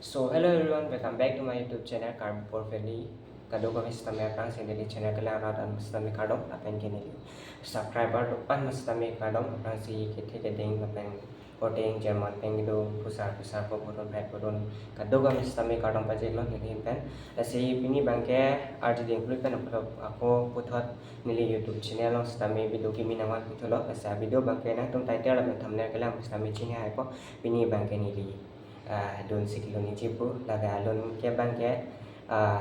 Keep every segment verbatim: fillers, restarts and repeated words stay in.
So hello everyone, welcome back to my YouTube channel Karbi Poor Family. Kadokave sitame aphrangsi neli channel kelang rat an sitame kardom, lapen ke neli subscriber do-an sitame kardom, aphrangsi kethe keding lapen koteng German pen kedo pusar pusar po purun hai purun, kadokave sitame kardom pajirlo neli pen. Lasi pini abangke arjuding phli pen upload ako puthot neli YouTube channel along sitame video kimi nangvan puthot lo. Lasi video abangke nangtum title lapen thumbnail kelang sitame chini hai po, pini abangke neli ah, dunsi kelun niji pu, lake alun ke abangke, ah,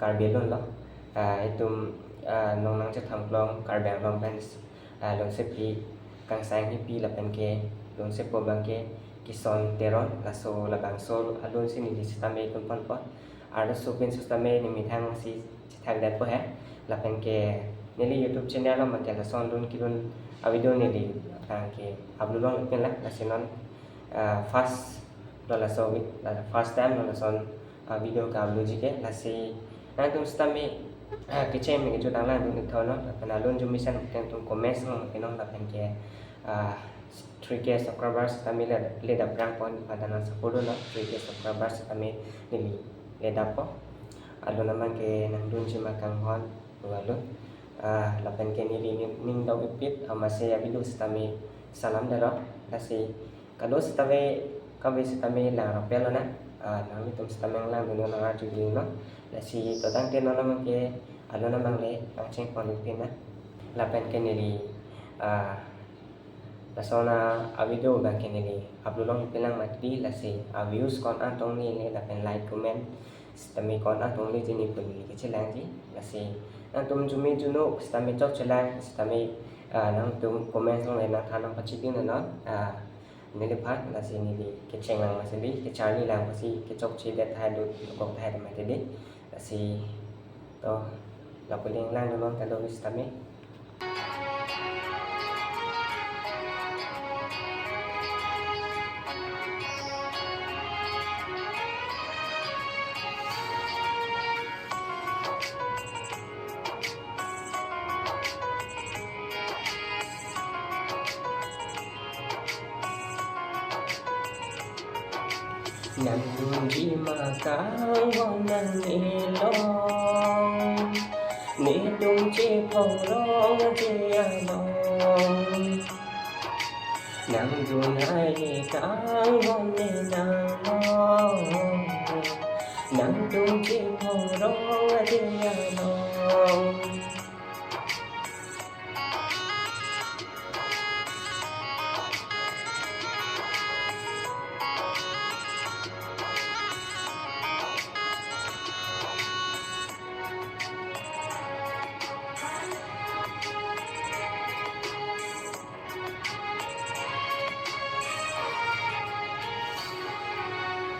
Karbi alun lo. Ah, itum, ah, nong nangchethan klong Karbi Anglong pen, ah, lun sepi kangsai nangpi lapen ke lun sepo abangke Kison Teron, laso labangso alunsi neli sitame itum ponpo. Arloso pen sitame nemethang si chethak detpo he. Lapen ke neli YouTube channel along abangke lason dun kilun avideo neli abangke upload long pen la, lasi non, ah, first lo laso vid-, la first time lo lason, ah, video ka-upload ji ke. Lasi nangtum sitame, ah, kecheng me kejut nanglang dun thon non, lapen alun jumisen nangtum comments along ke non, lapen ke, ah, three K subscribers sitame le, le dap rang pon, pada nang support dun non, three K subscribers sitame neli le dap po. Alun abangke nangdunji ma kanghon pu alun. Ah, lapen ke neli ning, ning dok ipit, ah, amatsi avideo sitame salam dalo. Lasi kado sitame, kave sitame lang rapel lo na. Ah, nanglitum sitame lang dun nang arjuding lo. Lasi to tangte non abangke alun abang le pangcheng pon ipin na. Lapen ke neli, ah, lason avideo abangke neli upload long ipin lang mati, lasi aviews ko-an tong neli lapen like comment sitame ko-an tong neli ji ni pu neli kechelangji. Lasi nangtum jume juno sitame chokchelang sitame, ah, nangtum comments along le nangthan nangpachiding non, ah, neliphan, lasi neli kecheng lang masi bi kecharli lang masi kechokche det hai dut kok hai mati di. Lasi to lapu ling lang dun non kado sitame. Nangdunji ma kanghon nanglong, netum chephongrong aje along. Nangdun hai kanghon ne nanglong, nangtum chephongrong aje along.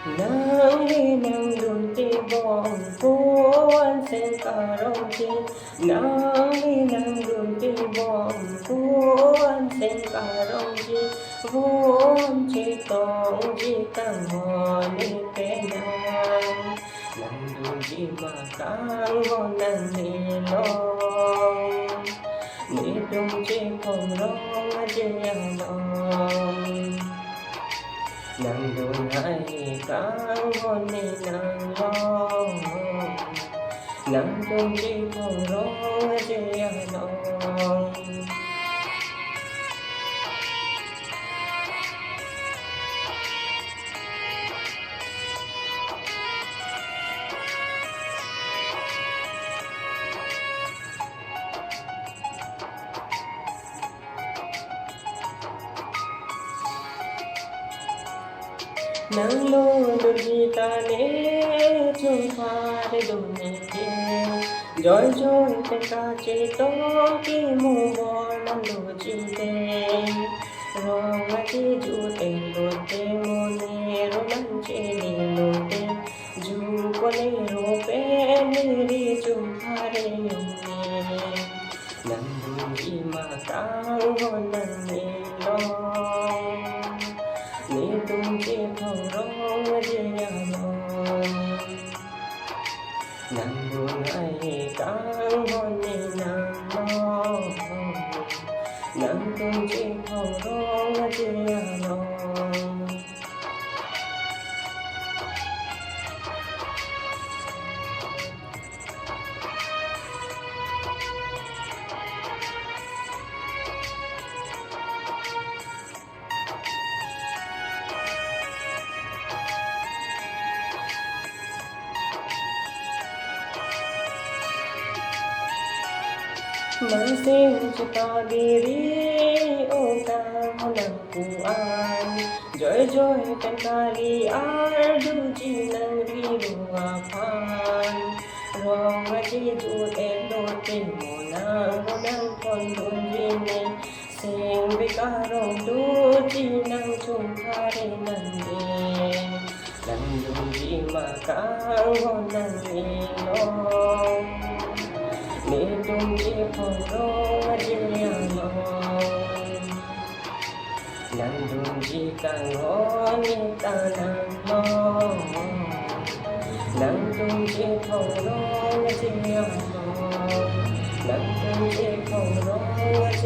Nangli nangdun tebong pon seng karongji, nangli nangdun tebong pon seng karongji, vom chetongji kanghon ne penang. Nangdunji ma kanghon nanglong, netum chephongrong aje along. Nangdun hai kanghon ne nanglong, nangtum chephongrong aje along. Nanglo dun ji ta ne chungphar dun ne ke, joi joi te kachetong ke mo bor nanglo ji te. Rong acheju enlo te mo ne ro nang chelelo te, ju ko ne ro pen ne ri chungphar yong ne. Nangdunji ma kanghon nanglong, netum chephongrong aje along. Nangdun hai kanghon ne nanglong, nangtum chephongrong aje along. Mansing chepabiri o ta nangpu-an, joijoi pen kali arjuji nangriru aphan. Rong aje jut-et lote mo nang ro nangpondunji ne, sing beka rong doji nangchungkhare nang ne. Nangdunji ma kangho nang-ilo, netum chephongrong aje along. Nangdunji kangho ne ta nanglo, nangtum chephongrong aje along, nangtum chephongrong aje